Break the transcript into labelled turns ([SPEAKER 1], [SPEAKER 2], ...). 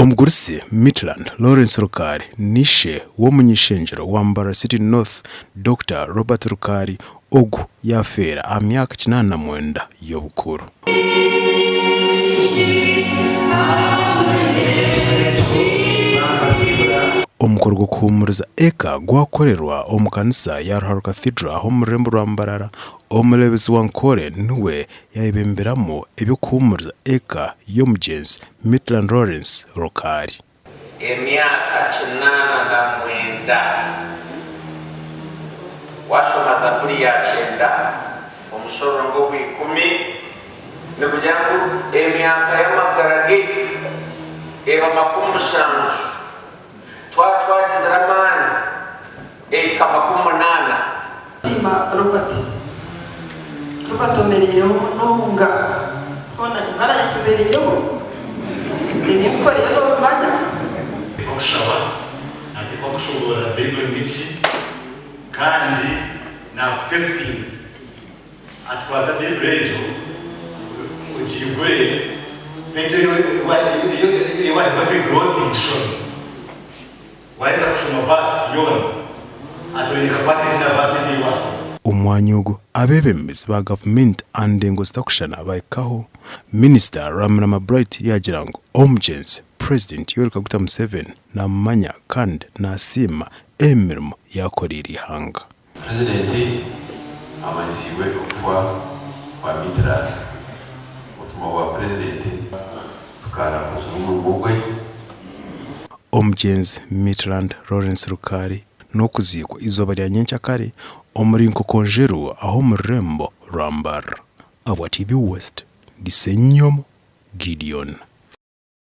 [SPEAKER 1] Omugurusi Mitland Lawrence Rukari n'ishe w'omuny'ishengyero wa Mbarara City North, Dokita Robert Rukari, ogu yaafeera aha myaka 89 y'obukuru. Omukoro gw'okuhuumuriza eka gwakorerwa omu kanisa ya Ruharo Cathedral aha omu rurembo rwa Mbarara. Omureeberezi wa Nkore niwe yayebemberamu eby'okuhuumuriza eka y'omugyenzi Mitland Lawrence Rukari.
[SPEAKER 2] Emyaka 89. Waashoma Zaaburi ya kyenda, omushororongo ogw'ikumi, nigugira ngu emyaka y'amagara gaitu eba 70, twaba twagizire amaani ehika 80.
[SPEAKER 3] Siima Robert. Robert omereireho munonga. Hoona nkaraya nkumereireho. Ebi nkukoreire nobimanya.
[SPEAKER 4] Okushaba, Nateekwa kushoboorora Baiburi niki kandi nakutesitinga. Ati kwata Baiburi egyo ogiigure peegi ei waheza kwigura oti gishome. Waheza kushoma vaasi yoona, ati oine kakwate ki na vaasi egyo ei waashoma?
[SPEAKER 1] Omwanya ogu abeebembezi ba gavumenti aha ndengo zitakushushana bahikaho, Minisita Rwamirama Bright yaagira ngu omugyenzi Purezidenti Yoweri Kaguta Museveni namumanya kandi nasiima emirimo yaakoreire eihanga.
[SPEAKER 5] Purezidenti amanyisiibwe okufa kwa Mitland. Obutumwa bwa Purezidenti tukarakozire omurimo gwe.
[SPEAKER 1] Omugyenzi Mitland Lawrence Rukari n'okuziikwa eizooba rya nyenkyakare omuri Nkokonjeru ah'omu rurembo rwa Mbarara. Abwa TV West, ndi Ssenyomo Gideon.